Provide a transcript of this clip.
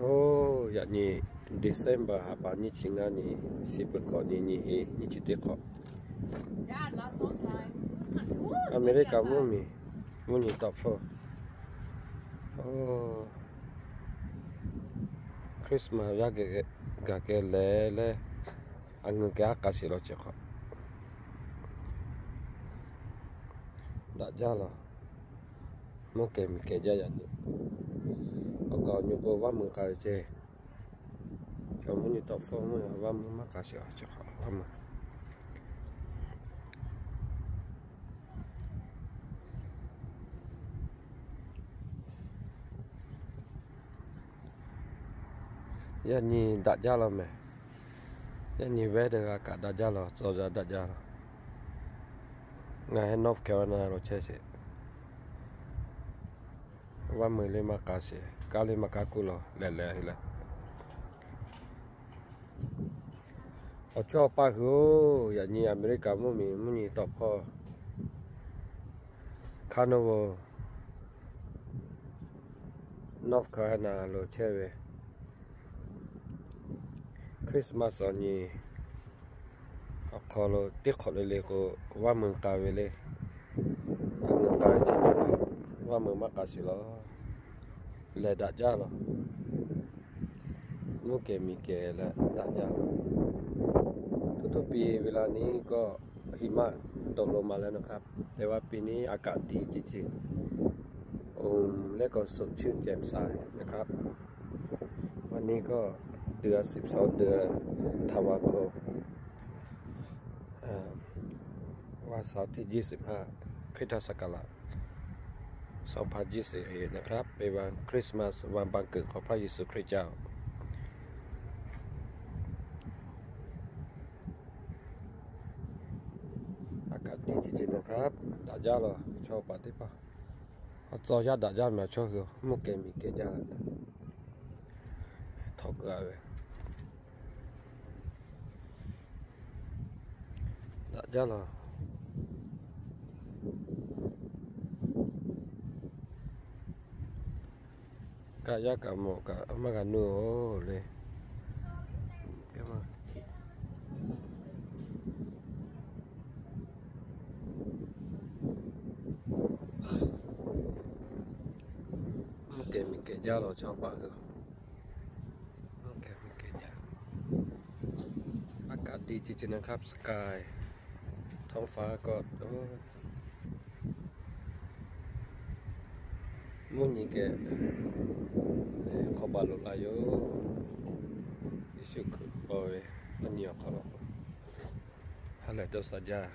Oˇ, yaꞈ nyi December ha pa nyiˇ chi ngaˇ nyi, shiˍ peuˬ hkawꞈ nyi nyiˇ heˆ nyiˇ chi teˇ hk'awꞈ, America mvuhˇ miˬ mvuhˇ nyi tawˆ hpfuhˇ. Oˇ, Christmas yaˇ gaˬ kehˬ lehˬ leh, a ngeuˬ kehˬ aˉ k'a shiˍ law chi hk'awꞈ daꞈ jaˇ law. Mvuhˇ kehˬ miˬ kehˬ jaˇ yaꞈ nyi. Awˬ kaˍ awˬ nyi k'o vaˇ meuˇ k'a ve ceˇ. Chaw mvuhˇ nyi tawˆ hpfuhˇ mvuhˇ vaˇ meuˇ maˇ k'a shiˍ a chi hk'awꞈ vaˇ meuˇ. Yaˇ nyi daꞈ jaˇ law mehˬ. Yaˇ nyi weather g'a kaꞈ daꞈ jaˇ law, tcuh yaˇ daꞈ jaˇ law. Ngaˬ hui North Carolina lo chehˇ sheˍ. Vaˇ meuˇ le maˇ k'a sheˍ, kaˇ le maˇ kaˇ kuˇ law lehˬ lehˬ leh. Awˬ chawˇ awˬ paˇ hui oˬ, yaꞈ nyi America mvuhˇ miˬ mvuhˇ nyi tawˆ hpawˇ Carnival, North Carolina lo chehˇ ve Christmas awˬ nyi awˬ hk'aw lo teˇ hk'awꞈ le le k'o, vaˇ meuˇ k'a ve le. A ngeuˬ k'a ve chi nyi hk'awꞈ vaˇ meuˇ maˇ k'a shiˍ law. Lehˬ daꞈ jaˇ law. Mvuhˇ kehˬ miˬ kehˬ leh daꞈ jaˇ law. Tuˇ tuˇ piˇ ve la nyi kawˇ, หิมะตกลงมาแล้วนะครับ แต่ว่าปีนี้อากาศดีจริงๆ โอมและก็สดชื่นแจ่มใสนะครับ วันนี้ก็เดือนสิบสอง เดือนธันวาคม เอ่อ วันเสาร์ที่ยี่สิบห้า คริสตศักราชสองพันยี่สิบเอ็ดนะครับ เป็นวันคริสต์มาส วันบังเกิดของพระเยซูคริสต์เจ้า อากาศดีจริงๆ นะครับ daꞈ jaˇ law. Chaw paˍ teˇ hpaˍ, awˬ tcuh yaˇ daꞈ jaˇ mehˬ, chaw hui mvuhˇ kehˬ miˬ kehˬ jaˇ. Htawꞈ keu a ve daꞈ jaˇ law. Kaꞈ yaˇ kaꞈ mawˬ kaꞈ maˇ g'a nuˇ oˬ le. Mvuhˇ kehˬ miˬ kehˬ jaˇ law, chaw paˍ hui. Mvuhˇ kehˬ miˬ kehˬ jaˇ. อากาศดีจริงๆ นะครับ sky, ท้องฟ้าก็ โอ้ mvuhˇ nyi kehˬ hk'aw baˬ loꞈ la yoˬ. Yeˍsuˆ Hkriꞈ paw ve mvuhˇ nyi awˬ hk'aw lo ha lehˬ dawˇ sha jaˇ.